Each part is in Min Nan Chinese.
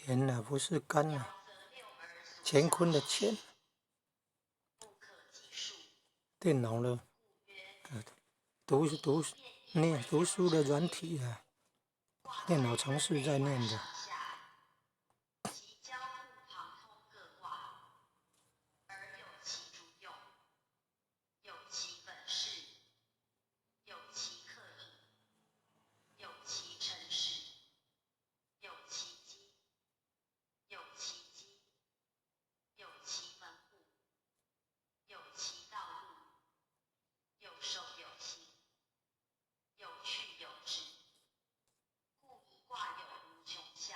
乾啊，不是乾啊，乾坤的乾。電腦的，讀讀念讀書的軟體啊，電腦程式在念的。其交互旁通各卦，而有其諸用，有其本事，有其刻印，有其成事，有其機，有其機，有其門戶，有其道路，有手有心，有趣有志，故一卦有無窮象。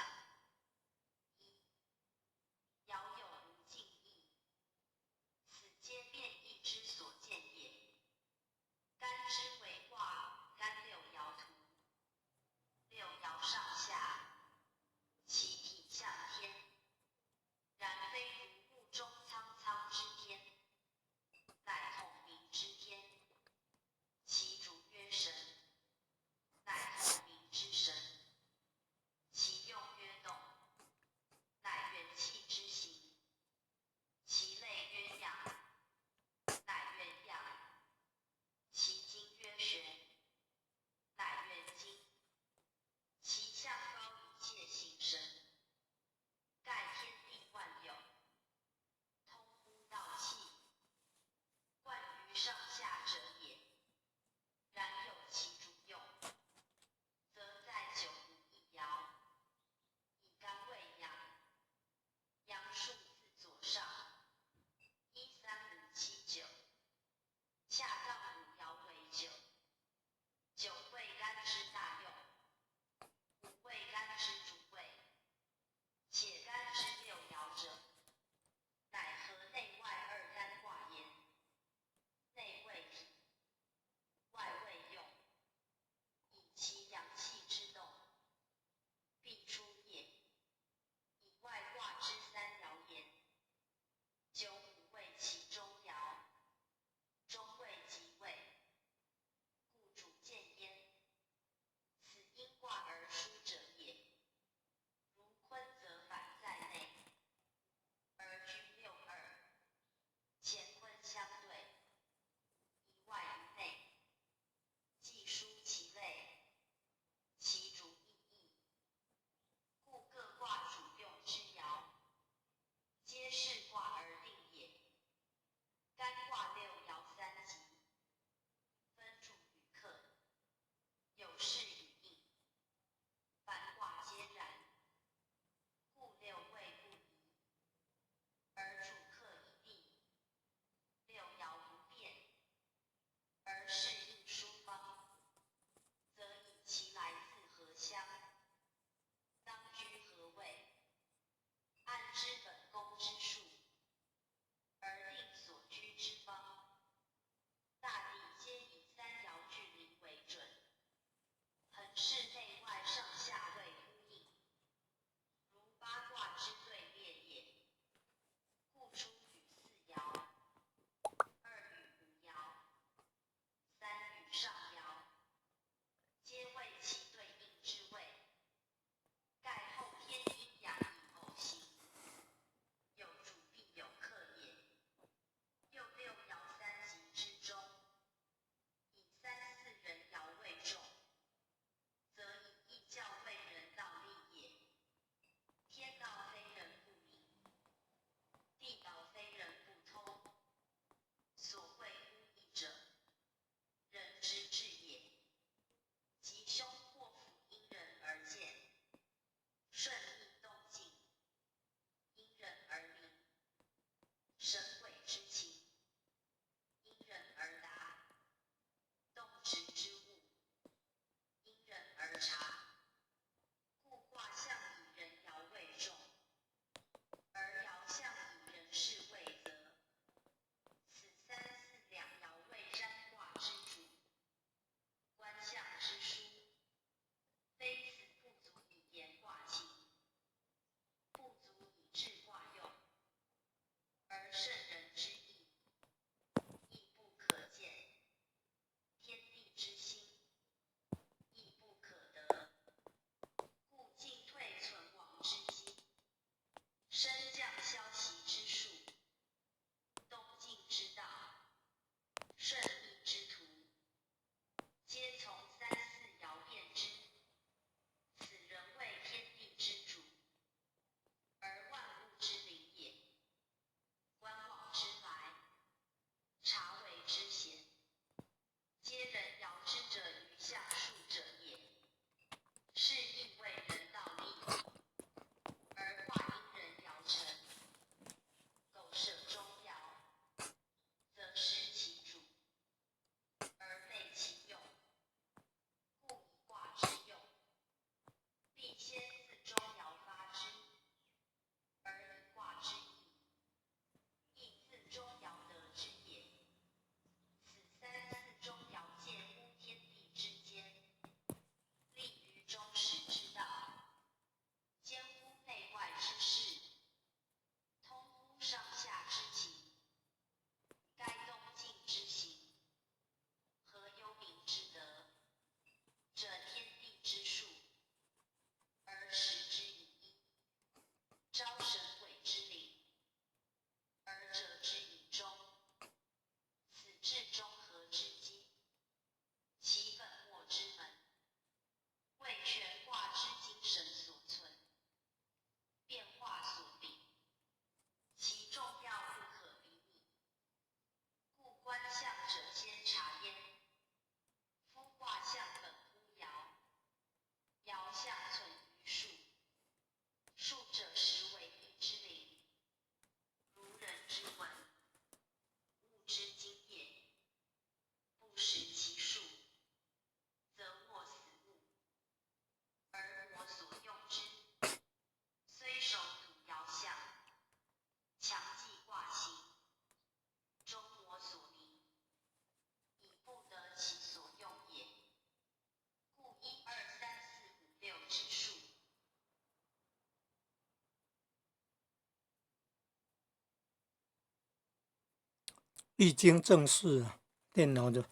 易經正式啊，電腦的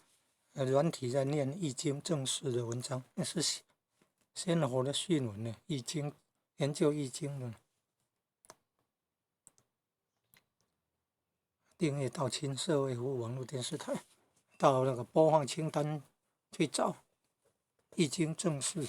軟體在念易經正式的文章，那是鮮活的訊文呢。易經研究易經的，訂閱道親社會服務網絡電視台，到那個播放清單去找易經正式。